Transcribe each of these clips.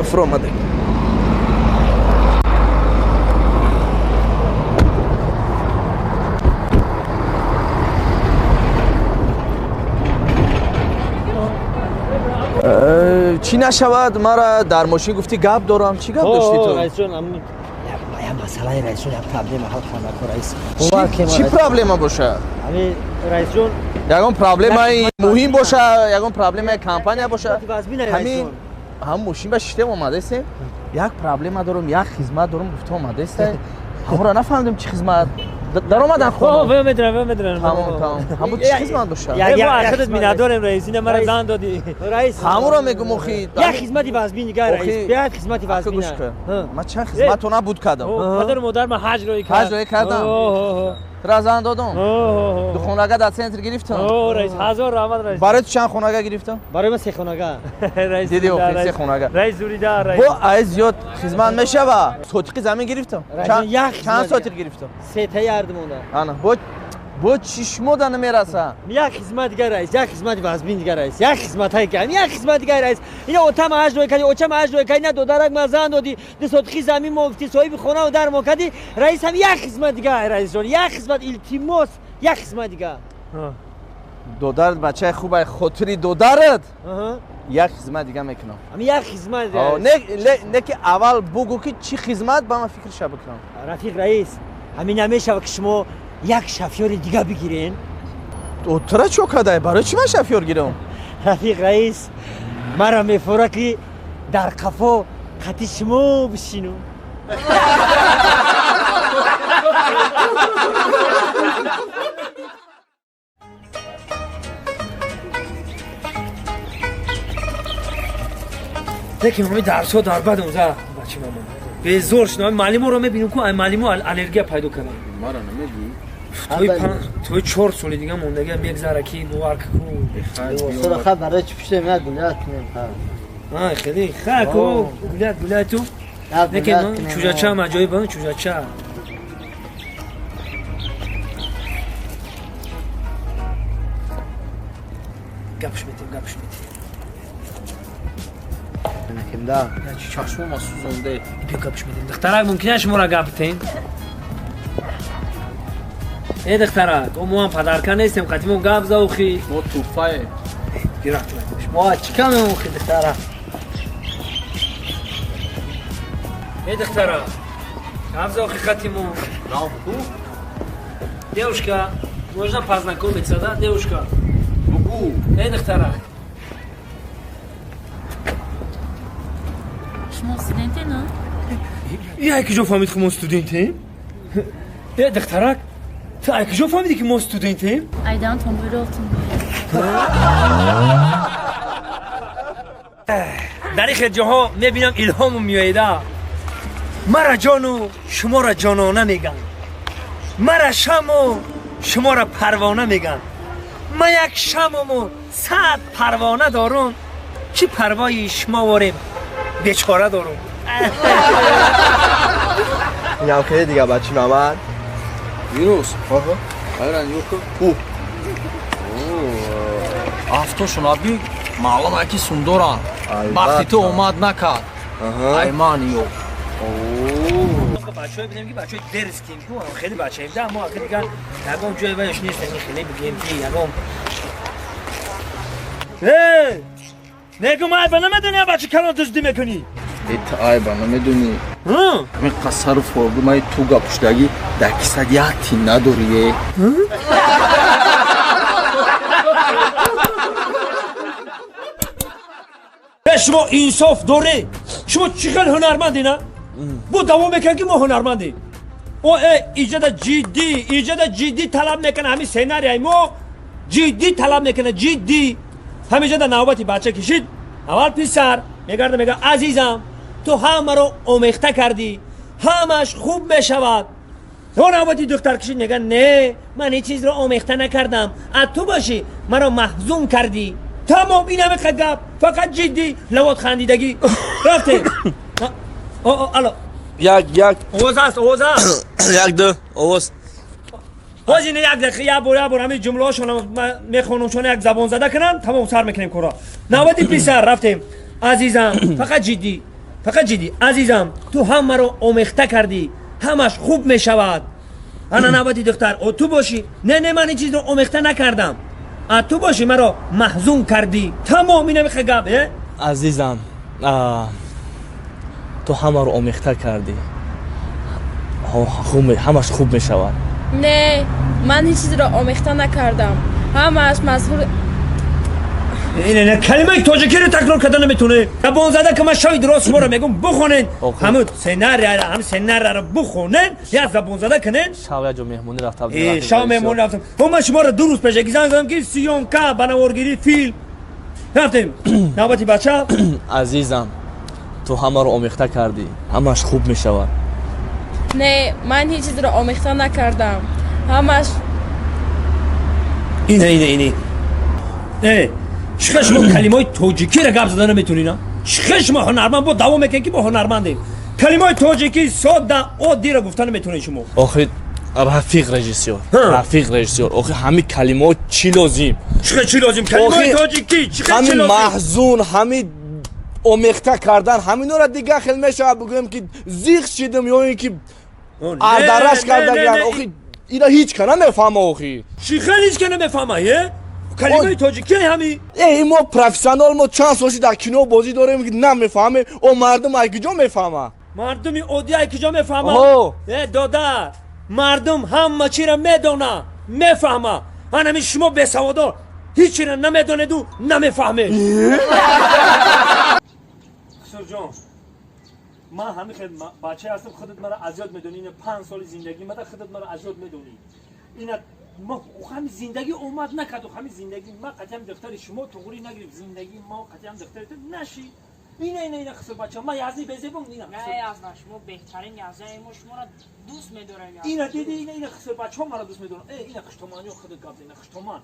Фуромадем. Чӣ нашавад, мара дар мошин гуфтӣ гап дорам. Чӣ гап дошти ту? Раисҷон, я масъалаи, раисҷон, як проблема ҳал кардам, раис. Чӣ проблема боша? Ами, раисҷон. Ягон проблемаи муҳим боша, ягон проблемаи компания боша? Ҳамин ҳам мошин ба шиштем, омадастем, як проблема дорам, як хизмат дорам гуфта омадасте. Ҳамонро нафаҳмидем, чӣ хизмат. Даромадан. Хона Тамом, тамом. Ҳамон чӣ хизмат боша? Худат миннатдорем, раис, ина мара зан додӣ. Раис. Ҳамонро мегум, охи. Як хизмати вазмин дигар, раис, як хизмати вазмин. Гӯш кун, ман чанд хизматро набуд кардам. Падару модар ман ҳаҷ роӣ ҳаҷ роӣ кардам, тура зан додам, ду хонага дар центр гирифтам. Раис, ҳазор раҳмат, раис. Барои ту чанд хонага гирифтам? Барои ман се хонага. Диди, охи, се хонага. Раис, зурида, раис. Бо ай зиёд хизмат мешава. Сотиқи замин гирифтам. Чанд сотиқ гирифтам? Сетаи ардимонда. Ана бо бо чишмо да намераса. Як хизмат дигар, раис, як хизмати вазмин дигар, раис, як хизматҳое ки як хизмат дигар, раис. Ина отам ҳаҷ рой кардӣ, очам ҳаҷ рой кардӣ, ина додарак ма зан додӣ, ду сотиқи замин мо гуфтӣ, соҳиби хонаву дар мо кардӣ, раис. Ҳам як хизмат дигар, раисҷон, як хизмат, илтимос, як хизмат дигар. Додарат бачаи хубай, хотири додарат як хизмат дига мекунам. Ами як хизмат. Не ки аввал бугӯ, ки чӣ хизмат, ба ман фикрша бикунам. Рафиқ раис, ҳамин намешава, ки шумо як шофёри дига бигирен? Тура чо кадай? Барои чӣ ман шофёр гирам? Рафиқ раис, мара мефора, ки дар қафо қати шумо бишинум. Лекин ҳами дарсҳо дар бад омза, бачи мама, безор шудам. Маълиморо мебинем ку, ай маълимо аллергия пайдо кардам. Мара намегӯӣ? Тои 4 соли дига мондага мегзара, ки бовар ку. Барои чӣ пуштем, як гулят кунем. Хеле ха ку, гулят, гулят ту. Лекин чӯжачаам аҷоиб, чӯжача. Гапш метем, гапш метем. Чашмома сӯзонде. Биё, гапш метем. Духтарак, мумкин аст шуморо гап битем? Э, духтарак, мо ҳам падарка нестем, қатимон гап за, охи. Мо тӯҳфае. Мо чӣ камем, охи, духтарак? Э, духтарак, гап за, охи, қатимон. Девушка, можно познакомиться, да, девушка? Бугу. Э, духтарак. Шумо студенте, на? Ай куҷо фаҳмид, ки мо студентем? Э, духтарак, ту ай куҷо фаҳмидӣ, ки мо студентем? Айдан тонбуйротун. Дар ин хел ҷоҳо мебинам, илҳому меоеда. Мара ҷону шуморо ҷонона мегӯям, мара шаму шуморо парвона мегӯям. Ман як шамуму 100 парвона дорум, чӣ парвои шумо ворем, бечора дорум. Инам хеле дига, бачи мамад. Вирус айран юку. Автошон аби маълум, ки сундоранд. Вақти ту омад накард, айман ё. Бачаҳое будем, ки бачаҳои дерзким ку, хеле бачаем да мо. Ака, дигар ягон ҷое ваяш нестем, хеле бигем, ки ягон э негум. Айба намедони, бача калон дуздӣ мекунӣ. Э, айба намедонӣ? Ҳамин қасару фордумаи туга пуштагӣ дар кисад як тин надорӣ, е. Шумо инсоф доред? Шумо чӣ хел ҳунарманде, на бо давом мекунад, ки мо ҳунармандем. О, э, иҷода ҷиддӣ, иҷода ҷиддӣ талаб мекунад. Ҳамин сценарияи мо ҷиддӣ талаб мекунад, ҷиддӣ. Ҳамиҷода навбати бача кишид. Аввал писар мегарда, мега: «Азизам, ту ҳамаро омехта кардӣ, ҳамаш хуб мешавад». То навбати духтар кишид, мега: «Не, ман ҳеҷ чизро омехта накардам, а ту бошӣ, маро маҳзун кардӣ». Тамом, ин ҳамиқа гап, фақат ҷиддӣ, лавот, хандидагӣ. Рафтем. Алло. Як, як. Овоз аст, овоз аст. Як, ду, овоз. Ҳози ина як дақиқа, як бор, як бор ҳамин ҷумлаҳошон мехонумшон, як забонзада кунанд, тамом, сар мекунем кора. Навбати писар, рафтем. Азизам, фақат ҷиддӣ, фақат ҷиддӣ. Азизам, ту ҳамаро омехта кардӣ, ҳамаш хуб мешавад. Ана навбати духтар, о ту бошӣ. Не, не, ман ин чизро омехта накардам. А ту бошӣ, маро маҳзун кардӣ. Тамом, ина миха гап, э? Азизам, ту ҳамаро омехта кардӣ, ҳамаш хуб мешавад. Не, ман ҳеҷ чизро омехта накардам, ҳамааш мазҳур. Не, калимаи тоҷикиро такрор карда наметавонед. Забонзада ки ман шои дурост шуморо мегӯм, бухонед ҳамун сценарияро, ҳамун сценарияро бухонед, як забонзада кунед. Шав як ҷо меҳмонӣ рафтам. Шав меҳмонӣ рафтам. Бо ман шуморо 2 рӯз пешакӣ занг задам, ки съёмка ба наворгирӣ филм рафтем. Навбати бача. Азизам, ту ҳамаро омехта кардӣ, ҳамаш хуб мешавад. Не, ман ҳеҷ чизро омехта накардам, ҳамаш. Ина, ина, ина, э, чӣ шумо калимаҳои тоҷикиро гап зада наметонина? Чӣ шумо ҳунарманд бо давом мекунед, ки мо ҳунармандем? Калимаҳои тоҷикӣ сода оддиро гуфта наметонед шумо. Охи, рафиқ режиссёр, рафиқ режиссёр, охи ҳами калимаҳо чӣ лозим? Чӣ чӣ лозим калимаҳои тоҷикӣ? Чӣ ҳами маҳзун, ҳами омехта кардан, ҳаминора дигар хел мешавад. Бигӯем, ки зиқ шидам ё ин ки ардараш кардаган. Охи, ира ҳеҷ ка намефаҳма, охи. Чӣ хел ҳеҷ ка намефаҳма, е? Калимаи тоҷикӣ ҳами. Э, мо профессионал, мо чанд сол дар кино бозӣ дорем, ки намефаҳмем. О, мардум ай куҷо мефаҳма? Мардуми оддӣ ай куҷо мефаҳма? Э, додар, мардум ҳама чиро медона, мефаҳма. Анами шумо бесаводо ҳеҷ чиро намедонеду намефаҳмед. Хусурҷон, ман ҳамин хел бачае ҳастам, худат маро азёд медонӣ. Ина 5 соли зиндагӣ мада, худат маро азёд медонӣ. Ина ма ҳами зиндагӣ омад накарду, ҳами зиндагӣ ма қатъиам духтари шумо туғрӣ нагирифт, зиндагӣ мо қатъиам духтари ту нашид. Ина, ина, ина, хусур бача, ма язни безебум, ина. Не, язна, шумо беҳтарин язнаи мо, шуморо дӯст медорем. Ина диди, ина, ина, хусур бачаҳо маро дӯст медоранд. Э, ина хуштоманё, худат гап ина хуштоман.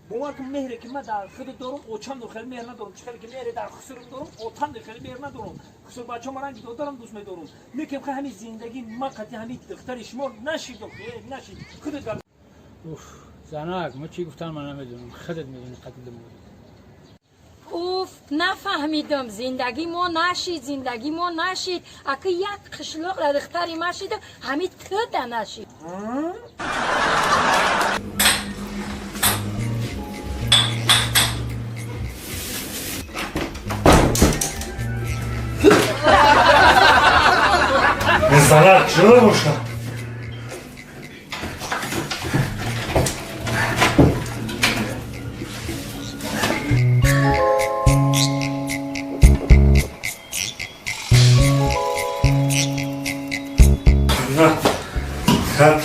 Бовар кун, меҳре ки ман дар худат дорум, очам дор хеле меҳр надорум. Чӣ хеле ки меҳре дар хусурам дорум, отам дор хеле меҳр надорум. Хусур бачаҳо ман ранги додарам дӯст медорум. Лекин ҳами зиндагӣ ма қатъи ҳами духтари шумо нашид, нашид. Худат гап. Уф, занак, мо чӣ гуфтан ман намедонам, худат медонӣ қатъи думори. Уф, нафаҳмидам, зиндагӣ мо нашид, зиндагӣ мо нашид. Аки як қишлоқ дар духтари ма шида, ҳами туда нашид. Занак чиро бошад?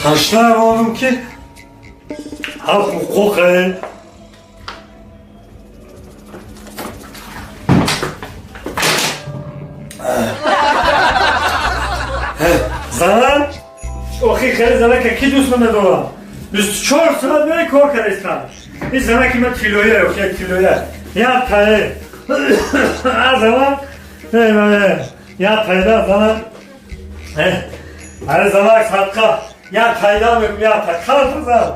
Ташна мондум, ки ҳақ ҳуқуқе. Занак, охи хеле занака ки дӯст намедорам? 24 соат мере кор кардистам. Ин занаки ман тиллоя, охи тиллоя як тае занак, як таида занак. Аре, занак, садқа як тайда мекунам, як тай қалта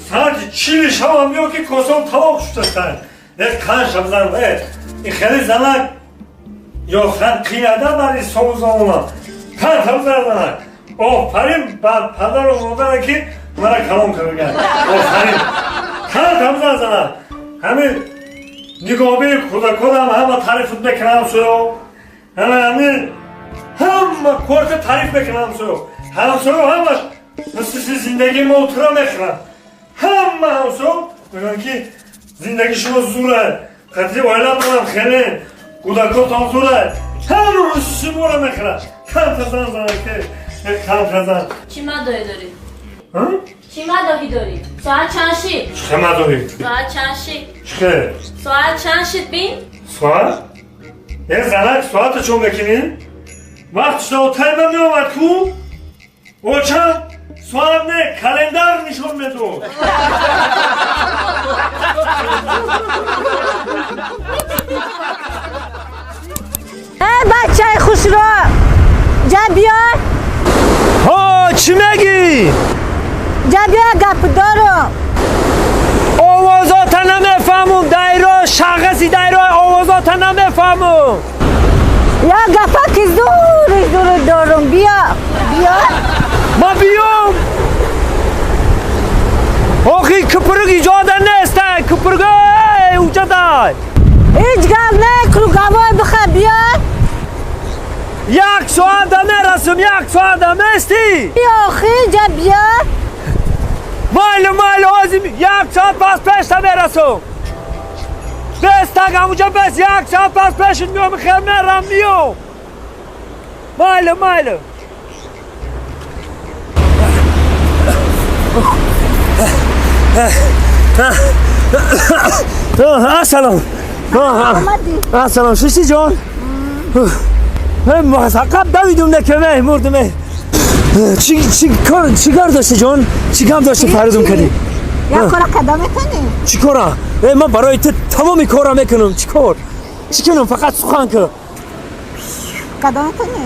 соати 40 шавам мео, ки косом тамом шудастан. Э, қанша бизан, э, ин хеле занак ёфтан қияда бар ин совузонма. Канша бизан, занак. Офарин бар падару модаре, ки мара калон кардаган. Офарин, канша бизан, занак. Ҳамин нигоҳбини кӯдаконам ҳама таърифут мекунам, ҳамсоё. Ҳама ҳамин ҳама корта таъриф мекунам, ҳамсоё. Ҳамсоё ҳамаш мисли зиндагии мо тура мехӯранд. Ҳама ҳамсоё мегӯянд, ки зиндагии шумо зура, қатъи оилатонам хеле, кӯдакотон зура. Ҳама мисли шуморо мехӯранд. Камтазан, занаке, камтазан. Чӣ мадоҳӣ дорӣ? Чӣ мадоҳӣ дорӣ? Соат чанд шид? Чӣ мадоҳӣ? Соат чанд шид? Чӣ? Соат чанд шид, бин? Соат? Э, занак, соата чон мекунӣ? Вақт шуда, отай ман меомад ку. Очам соат не, календар нишон медод. Э, бачаи хушро, ҷа биё. Ҳо, чӣ мегӣ? Ҷа биё, гап дорум. Овозота намефаҳмум, дайро шағаси дайро, овозота намефаҳмум. Як гапаки зури зури дорум. Биё, биё. Ма биём. Охи купрук иҷода нест, купрук уҷадай. Ҳеҷ гап не, круговой биха, биё. Як соата мерасум, як соата местӣ? Биё, охи, ҷа биё. Майли, майли, ҳозир як соат пас пешта мерасум. Бес так ҳамуҷа бес, як соат пас пешит меом, хел мерам, миём. Майли, майли. Ассалом. Ассалом, шишти ҷон? Фақат давидум накаме, мурдум. Чӣ кор дошти ҷон? Чӣ гап дошти фаридум кардӣ? Як кора када метонӣ? Чӣ кора? Ман барои ту тамоми корро мекунам. Чӣ кор? Чӣ кунам? Фақат сухан кун. Када метонӣ?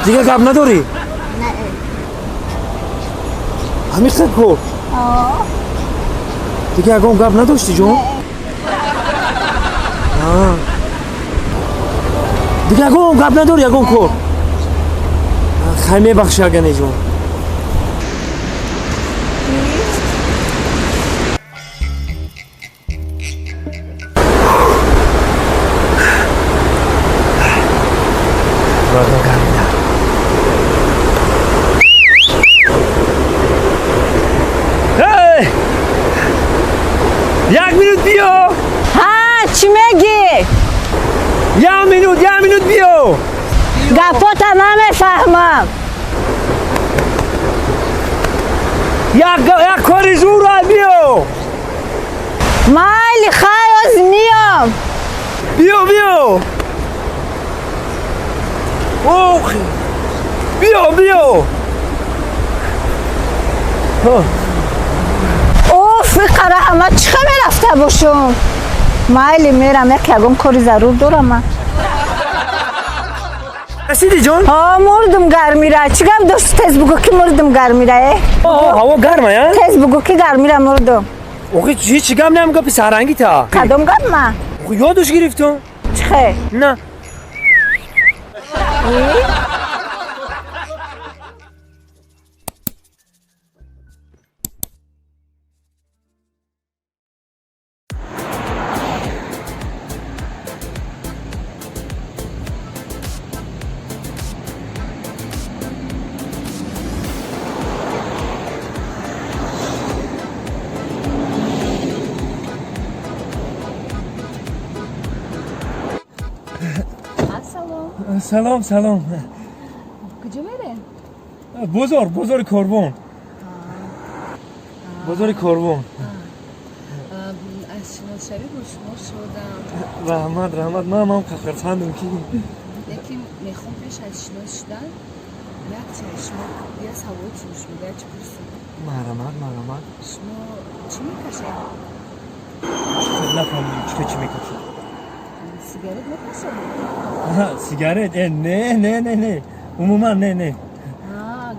Дигар гап надорӣ? Не. Ҳамин хел кор? Дигар ягон гап надошти ҷон? Дигар ягон гап надорӣ, ягон кор? Хай, мебахши агане ҷон. Як минут биё. Ҳа, чӣ мегӣ? Як минут, як минут биё. Гапота намефаҳмам. Як кори зура биё. Майли, хай, оз миём. Биё, биё. Ох, биё, биё. Оф, иқара ҳама чӣ ха мерафта бошум? Майли, мерам, як ягон кори зарур дорам ман. Расиди ҷон? Ҳо, мурдум гармира. Чӣ гап дошти? Тез бугӯ ки мурдум гармира, э? Ҳаво гарма, я? Тез бугӯ ки гармира мурдум. Охи ҳеҷ гап неам, гапи сарангӣ та. Кадом гап ма? Ёдуш гирифтум. Чӣ хел? На. Салом, салом. Куҷо мерем? Бозор, бозори Корвон. Бозори Корвон. Аз шиносшавӣ бо шумо шудам. Раҳмат, раҳмат. Ман ҳам хурсандам ки. Лекин мехоҳам пеш аз шинос шудан як чиз шумо, як савол шумо як чӣ пурсам. Марҳамат, марҳамат. Шумо чӣ мекашед? Нафаҳмидам, чӣ чӣ мекашед? Сигарет мекашед? Сигарет? Не, не, не, не. Умуман не, не.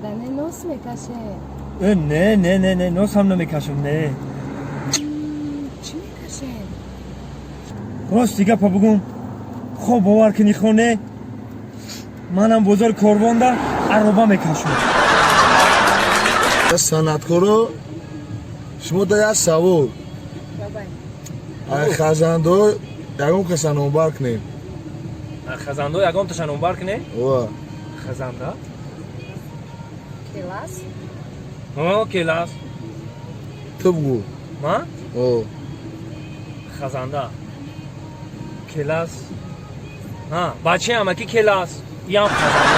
Гане нос мекашед? Не, не, не, не, нос ҳам намекашам, не. Чӣ мекашед? Рости гапа бугум, хоб бовар кунӣ хо не, манам бозори Корвонда ароба мекашам. Санъаткоро, шумо да як савол. Ай хазандо ягон каса номбар кунем. Хазандо ягон таша номбар кунем? Ова. Хазанда? Келас? О, келас. Ту бугӯ. Ман? О. Хазанда. Келас. Ҳа, бачаи амаки келас. Иам хазанда.